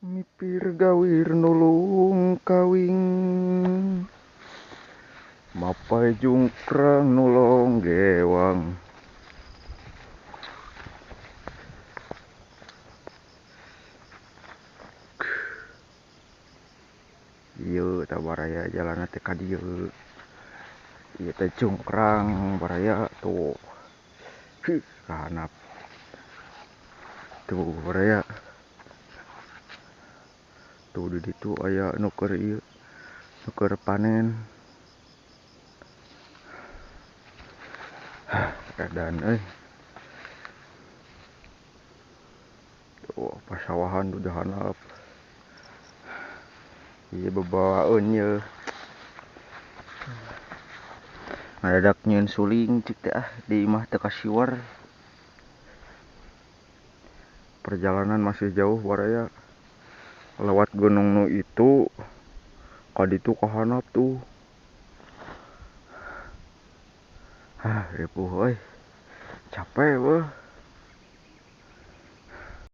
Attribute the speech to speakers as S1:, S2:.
S1: Mipir gawir nulung kawing, mapai jungkrang nulung gewang. Ieu tah baraya jalanna teh ka dieu. Ieu teh jungkrang baraya tuh. Heuh, ka handap. Tuh baraya. Tuh di ditu aya nu keur ieu, nu keur panen. Edan euy. Tuh pasawahan udah handap. Ieu bebawaeun ieu. Ngadadak nyieun suling cik teh ah di imah teu kasiwer. Perjalanan masih jauh baraya. Lewat gunung nu itu ka ditu ka handap tuh. Hah, ripuh euy. Capek weuh.